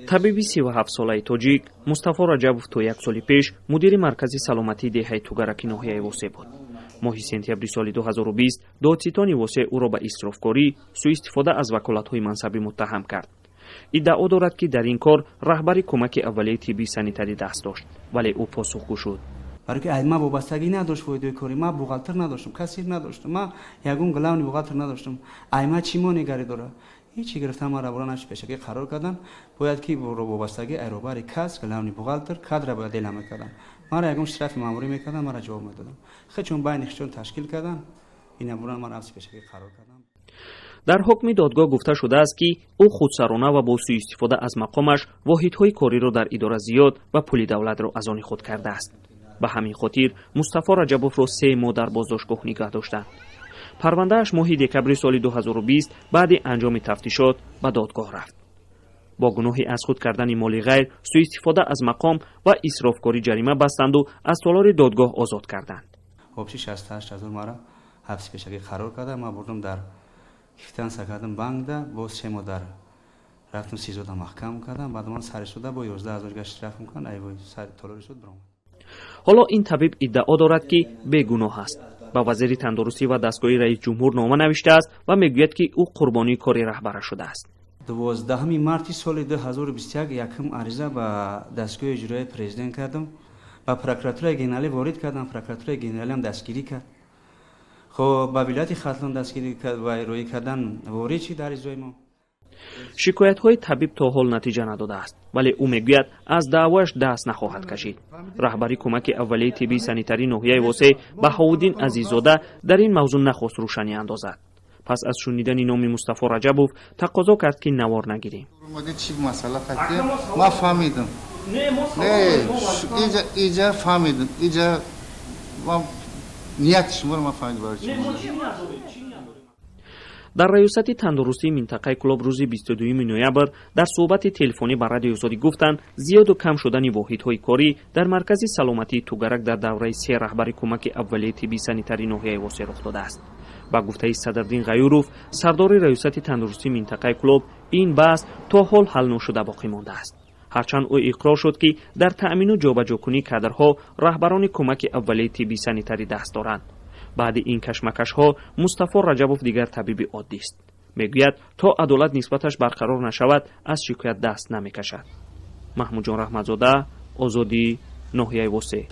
Табиби 37-солаи тоҷик Мустафо Раҷабов то як соли пеш мудири маркази саломатии деҳаи Тугараки ноҳияи Восе буд. Моҳи сентябри соли 2020 додситони Восе ӯро ба исрофкорӣ, сӯистифода аз ваколатҳои мансабӣ муттаҳам кард. Иддао дорад, ки дар ин кор раҳбари кӯмаки аввалияи тиббии санитарӣ даст дошт, вале ӯ посухгӯ шуд. Барои ки ман вобастагӣ надошт воҳидҳои корӣ. Ман бухгалтер надоштам, кассир надоштам, ман ягон главный бухгалтер надоштам. Ай ман чӣ монегарӣ дорад? Ҳечи гирифтан ман равона нашуд, пешакӣ қарор кардан. Бояд ки вобастагӣ ай роҳбари кас, главный бухгалтер, кадра бояд эълам мекардан. Мара ягон штрафи маъмурӣ мекардан, мара ҷавоб медодам. Хечон байни хичон ташкил кардан, ина буран мара ҳабси пешакӣ қарор кардан. Дар ҳукми додгоҳ гуфта шудааст, ки ӯ худсарона ва бо сӯистифода аз мақомаш воҳидҳои кориро дар идора зиёд ва пули давлатро аз они худ кардааст. Ба ҳамин хотир Мустафо Раҷабовро 3 моҳ дар боздоштгоҳ нигаҳ доштанд. Парвандааш моҳи декабри соли 2020 баъди анҷоми тафтишот ба додгоҳ рафт. Бо гуноҳи аз худ кардани моли ғайр, сӯистифода аз мақом ва исрофкорӣ ҷарима бастанду аз толори додгоҳ озод карданд. Вообще 68 000 мара ҳабси пешакӣ қарор карда. Ман бурдам, дар квитансия кардам банкда, боз 3 моҳ дар рафтам, СИЗОда маҳкам кардам. Баъд ман сари суда бо 11 000 га штраф мекунанд, ай сари толори суд биромад. Ҳоло ин табиб иддао дорад, ки бегуноҳ аст. Ба вазири тандурустӣ ва дастгоҳи раисҷумҳур нома навиштааст ва мегӯяд, ки ӯ қурбонии кори раҳбара шудааст. 12 марти соли 2021 якум ариза ба дастгоҳи иҷроияи президент кардам, ба прокуратураи генералӣ ворид кардам. Прокуратураи генералиам дастгирӣ кард. Хоб, ба вилояти Хатлон дастгирӣ ва роӣ кардан, ворид шид аризои мо. Шикоятҳои табиб то ҳол натиҷа надодааст, вале ӯ мегӯяд, аз даъвояш даст нахоҳад кашид. Раҳбари кӯмаки аввалияи тиббии санитарии ноҳияи Восе Баҳовуддин Азиззода дар ин мавзӯъ нахост рӯшанӣ андозад. Пас аз шунидани номи Мустафо Раҷабов тақозо кард, ки навор нагирем. Чӣ масъала қатия ман фаҳмидам. Не, иҷа фаҳмидам, иҷа нияти шуморо ман фаҳмидам, барои чӣ. Дар раёсати тандурустии минтақаи Кӯлоб рӯзи 22 ноябр дар суҳбати телефонӣ ба Радиои Озодӣ гуфтанд, зиёду кам шудани воҳидҳои корӣ дар маркази саломатии Тугарак дар давраи се раҳбари кӯмаки аввалияи тиббии санитарии ноҳияи Восе рух додааст. Ба гуфтаи Садрдин Ғаюров, сардори раёсати тандурустии минтақаи Кӯлоб, ин баҳс то ҳол ҳал ношуда боқӣ мондааст. Ҳарчанд ӯ иқрор шуд, ки дар таъмину ҷобаҷокунии кадрҳо раҳбарони кӯмаки аввалияи тиббии санитарӣ даст доранд. Баъди ин кашмакашҳо Мустафо Раҷабов дигар табиби оддист. Мегӯяд, то адолат нисбаташ барқарор нашавад, аз шикоят даст намекашад. Маҳмудҷон Раҳматзода, Озодӣ, ноҳияи Восе.